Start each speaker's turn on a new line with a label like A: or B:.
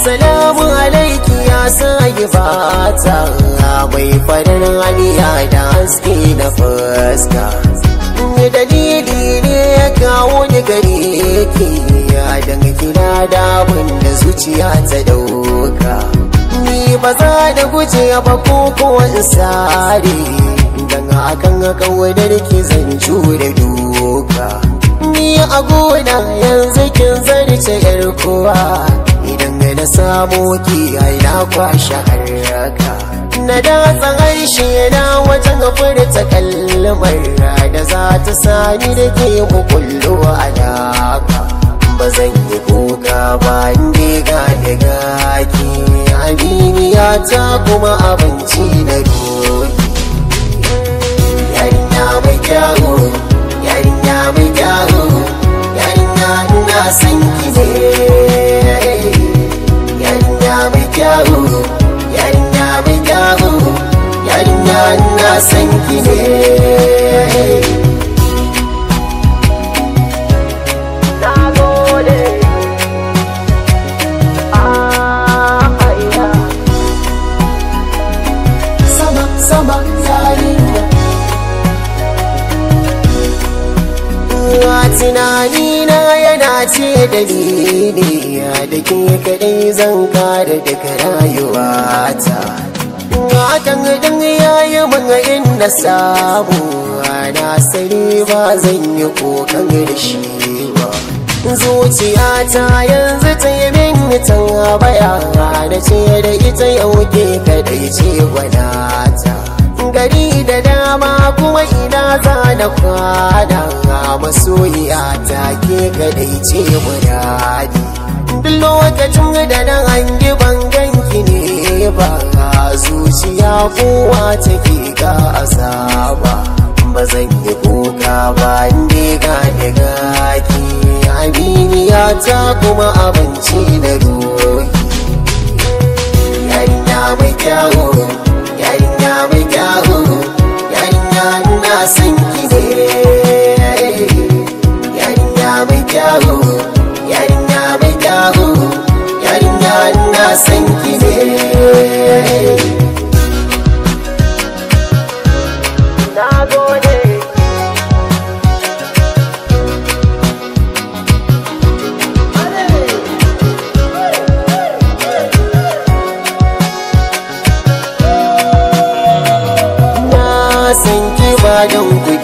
A: Assalamu alaiki ya sayi fata, mai farin haniya da haske na fuska. Dalili ne ya kawo ni gare ki, dan kina da abin da zuciya ta dauka. Ni ba za da guje ba ko ko in sare, dan akan kawadar ki zan jure duka. Ni a gona yanzu kin zarce yar kowa, idan na samu ki ai na kwashe haraka. Na datsa harshe na wajen furta kalmar da za ta sani da ke mu kullu alaka. Ba zan yi kuka ba inda ga da gaki, aminiya ta kuma abinci na doki. Yarinya mai kyawu, yarinya mai kyawu, yarinya ina son ki ne. Yarinya mai kyawu, yarinya mai kyawu, yarinya ina son ki ne. Sama sama yarinya, tunani na yana ce dalili da ke kadai zan kare daga rayuwata. Hakan dan yayi mun inda samu na sani ba zan yi kokan da shi ba. Zuciyata yanzu ta yi min tambaya, da ce da ita yau ke kadai ce gwanata. Gari da dama kuma ina za na kwana, masoyiya ta ke kadai ce muradi. Duk lokacin da na hangi ban ganki ne ba, zuciya kowa take ga azaba. Ba zan yi kuka ba inda ga da gaki, aminiya ta kuma abinci na doki. Yarinya mai kyawu, yarinya mai kyawu, yarinya ina son ki ne. Yarinya mai kyawu, yarinya mai kyawu, yarinya ina son ki ne.
B: Nagode.
A: Na san ki ba don kuɗi